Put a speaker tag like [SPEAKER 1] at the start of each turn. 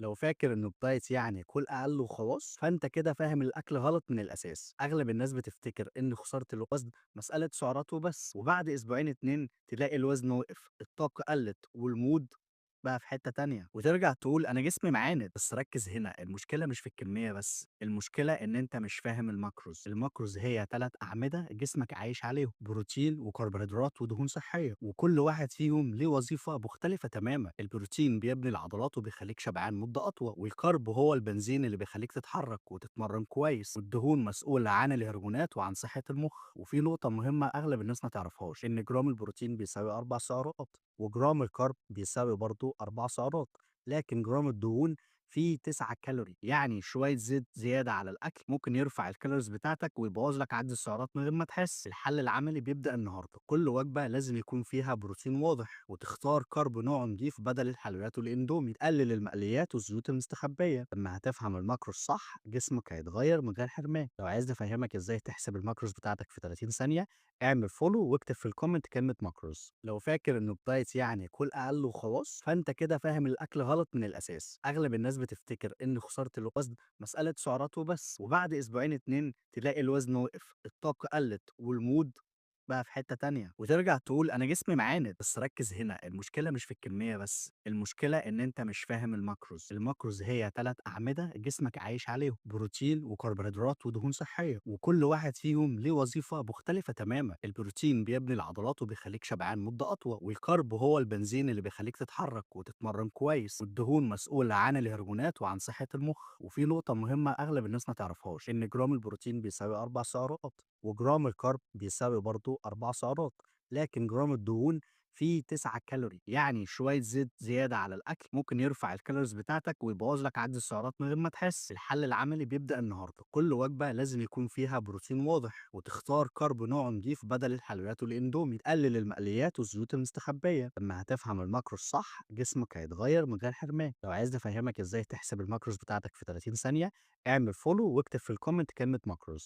[SPEAKER 1] لو فاكر إن الدايت يعني كُل أقل وخلاص، فأنت كده فاهم الأكل غلط من الأساس. أغلب الناس بتفتكر إن خسارة الوزن مسألة سعرات وبس، وبعد أسبوعين 2 تلاقي الوزن وقف، الطاقة قلت، وال mood بقى في حتة تانية، وترجع تقول أنا جسمي معاند. بس ركز هنا، المشكلة مش في الكمية بس، المشكلة إن أنت مش فاهم ال macros. ال macros هي 3 أعمدة جسمك عايش عليهم: بروتين وكربوهيدرات ودهون صحية، وكل واحد فيهم ليه وظيفة مختلفة تماما. البروتين بيبني العضلات وبيخليك شبعان مدة أطول، وال carb هو البنزين اللي بيخليك تتحرك وتتمرن كويس، والدهون مسؤولة عن الهرمونات وعن صحة المخ. وفي نقطة مهمة أغلب الناس ما تعرفهاش، إن جرام البروتين بيساوي 4 سعرات، وجرام ال carb بيساوي برضه 4 سعرات، لكن جرام الدهون فيه 9 كالوري. يعني شوية زيت زيادة على الأكل ممكن يرفع ال calories بتاعتك ويبوظ لك عد السعرات من غير ما تحس. الحل العملي بيبدأ النهاردة: كل وجبة لازم يكون فيها بروتين واضح، وتختار carb نوع نضيف بدل الحلويات والاندومي، تقلل المقليات والزيوت المستخبية. لما هتفهم ال macros صح، جسمك هيتغير من غير حرمان. لو عايز نفهمك ازاي تحسب ال macros بتاعتك في 30 ثانية، اعمل follow واكتب في ال comment كلمة macros. لو فاكر ان الدايت يعني كل اقل وخلاص، فانت كده فاهم الاكل غلط من الاساس. اغلب الناس بتفتكر ان خسارة الوزن مسألة سعرات وبس، وبعد اسبوعين 2 تلاقي الوزن وقف، الطاقة قلت، وال mood بقى في حتة تانية، وترجع تقول أنا جسمي معاند. بس ركز هنا، المشكلة مش في الكمية بس، المشكلة إن أنت مش فاهم ال macros. ال macros هي 3 أعمدة جسمك عايش عليهم: بروتين وكربوهيدرات ودهون صحية، وكل واحد فيهم ليه وظيفة مختلفة تماما. البروتين بيبني العضلات وبيخليك شبعان مدة أطول، وال carb هو البنزين اللي بيخليك تتحرك وتتمرن كويس، والدهون مسؤولة عن الهرمونات وعن صحة المخ. وفي نقطة مهمة أغلب الناس ما تعرفهاش، إن جرام البروتين بيساوي 4 سعرات، وجرام ال carb بيساوي برضه 4 سعرات، لكن جرام الدهون فيه 9 كالوري. يعني شوية زيت زيادة على الأكل ممكن يرفع ال calories بتاعتك ويبوظ لك عد السعرات من غير ما تحس. الحل العملي بيبدأ النهاردة: كل وجبة لازم يكون فيها بروتين واضح، وتختار carb نوع نضيف بدل الحلويات والاندومي، تقلل المقليات والزيوت المستخبية. لما هتفهم ال macros صح، جسمك هيتغير من غير حرمان. لو عايز نفهمك ازاي تحسب ال macros بتاعتك في 30 ثانية، اعمل follow واكتب في ال comment كلمة macros.